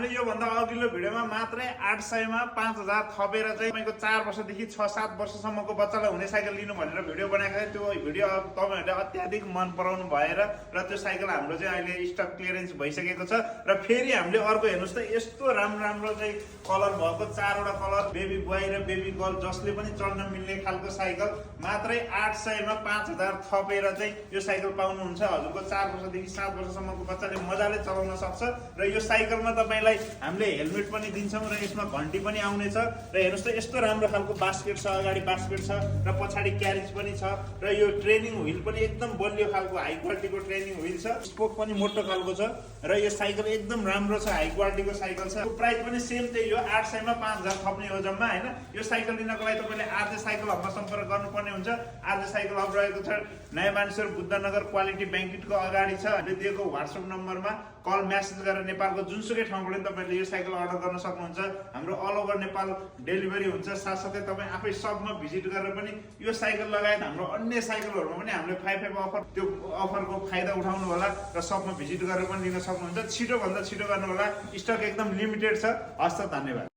हामीले योभन्दा अघिल्लो भिडियोमा मात्रै 800 मा 5000 थपेर चाहिँ तपाईको 4 वर्षदेखि 6-7 वर्षसम्मको बच्चालाई हुने साइकल लिनु भनेर भिडियो बनाएको थिएँ। त्यो भिडियो तपाईहरुले अत्याधिक मन पराउनु भएर र त्यो साइकल हाम्रो चाहिँ अहिले स्टक क्लियरेन्स भइसकेको छ र फेरि हामीले अर्को हेर्नुस् त यस्तो राम्रो चाहिँ कलर भएको 4 वटा कलर बेबी बोय र बेबी गर्ल जसले पनि चढ्न मिल्ने खालको साइकल मात्रै 800 मा 5000 थपेर चाहिँ यो साइकल पाउनुहुन्छ। हजुरको 4 वर्षदेखि 7 वर्षसम्मको बच्चाले मजाले चलाउन सक्छ र यो साइकलमा तपाईलाई हामीले हेलमेट पनि दिन्छौँ र यसमा घण्टी पनि आउनेछ र हेर्नुस् त यस्तो राम्रो खालको बास्केट छ, अगाडि बास्केट छ र पछाडि क्यारेज पनि छ र यो ट्रेनिङ व्हील पनि एकदम बलियो खालको हाई क्वालिटीको ट्रेनिङ व्हील छ। स्पोक पनि मोटो खालको छ र यो साइकल एकदम राम्रो छ, हाई क्वालिटीको साइकल छ। यो प्राइस पनि सेम त्यही हो, 800 मा 5000 थप्ने हो जम्मा हैन। यो साइकल लिनको लागि तपाईले आरजे साइकल हबमा सम्पर्क गर्नुपर्ने हुन्छ। आरजे साइकल हब रहेको छ नयाँ मानसर बुद्धनगर क्वालिटी बैंकेटको अगाडि छ। हामीले दिएको WhatsApp नम्बरमा कल मेसेज गरेर नेपालको जुनसुकै ठाउँबाट तपाईले यो साइकल अर्डर गर्न सक्नुहुन्छ। हाम्रो अल ओभर नेपाल डेलिभरी हुन्छ। साथसाथै तपाई आफै सबमा भिजिट गरेर पनि यो साइकल लगायत हाम्रो अन्य साइकलहरुमा पनि हामीले 5/5 अफर, त्यो अफरको फाइदा उठाउनु होला र सबमा भिजिट गरेर पनि लिन सक्नुहुन्छ। छिटो भन्दा छिटो गर्नु होला, स्टक एकदम लिमिटेड छ। हस्त धन्यवाद।